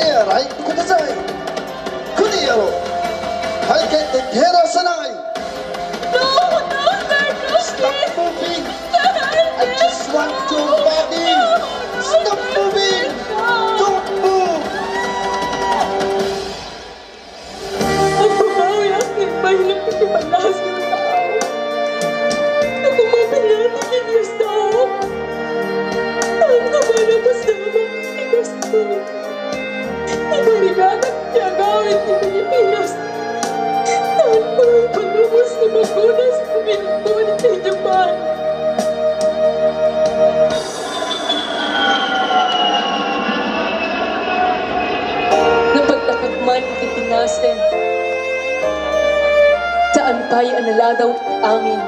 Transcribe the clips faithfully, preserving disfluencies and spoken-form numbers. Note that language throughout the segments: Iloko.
Aray, kudasay! Kudiyaro! Hay kay tetera sanay! No, no, Sir Stop Johnny! Moving! I just want your body! Stop moving! Don't move! Agbabawi akin, mahirap iti panas nga tao. Nakumapilati ti Dios tao. Saan ka ba napasamak ti Kristo? Ibarigatak ti agawid ti Pilipinas. Saan ko ipalubos nga magunas ti pinagkuan ti Japan? Napagtakak man iti pinasen. Saan pay a naladaw ti amin.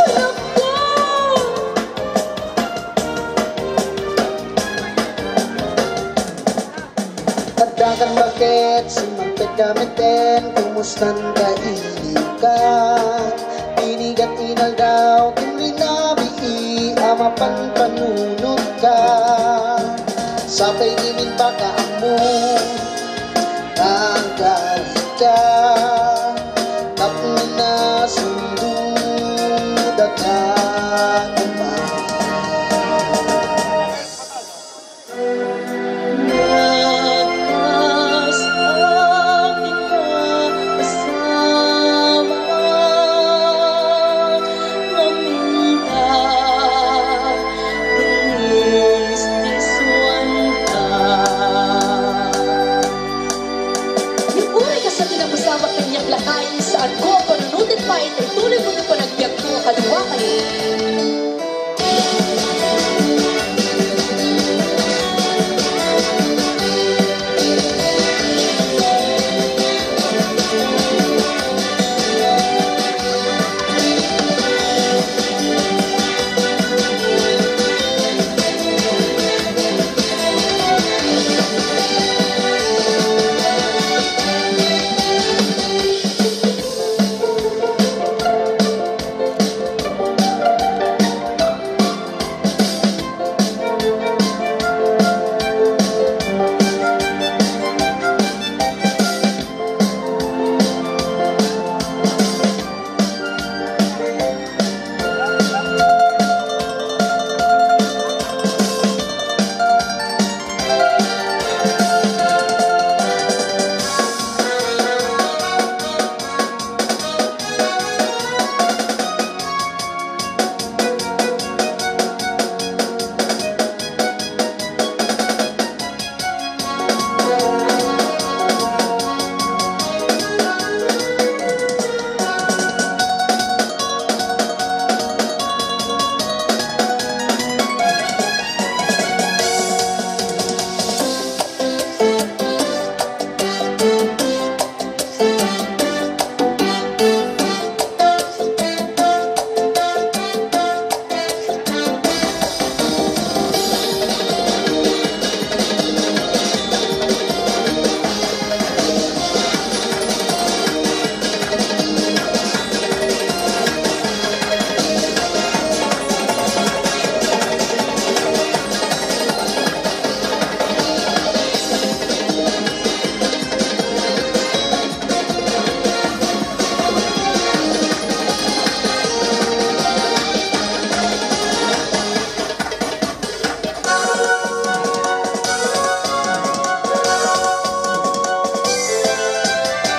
Anak ko! Adda kan baket, simmangpet ka metten, kumustan ka, iliw ka. Pinigat inaldaw, ken rinabii a mapan panunot ka. Sapay dimin pakaammo, nagalit ka, tapno nasundot daka. Nakas a pinasamak, maminta, dinis ti suanta. Uray kasta ti napasamak kaniak lakay, saanko a panunoten pay ta ituloyko ti panagbiagko a kadakuada.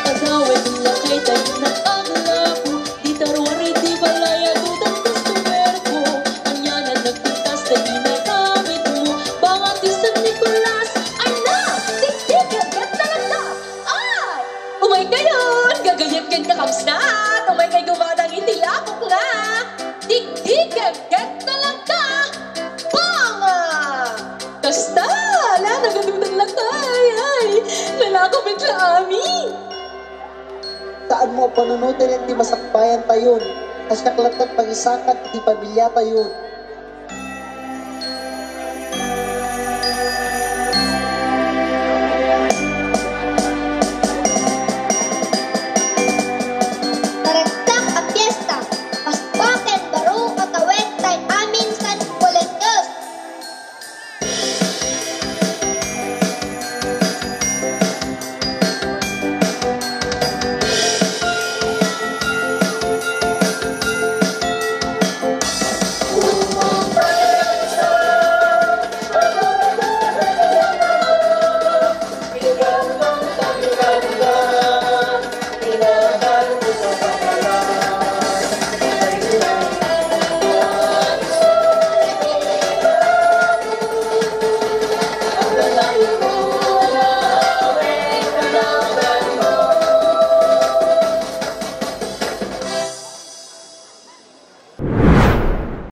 Agawid lakay tayo nag-aglako, di ta ruar iti balay, adu dagiti customer ko. Ania nga nagpintas dagiti nagamit mo? Baka ti San Nicolas. Ay na! Tiktik, ket talaga! Ay! Umay kayon! Gagayem ken kakabsat! Umay kay gumadang iti lapok nga! Tiktik, ket talaga! Banga! Kasta! Ala, nagadudan lakay! Ay! Nalako met la amin! Saanmo a panunoten ti masakbayan tayon, a siak latta ti pangisakad iti pamiliatayon.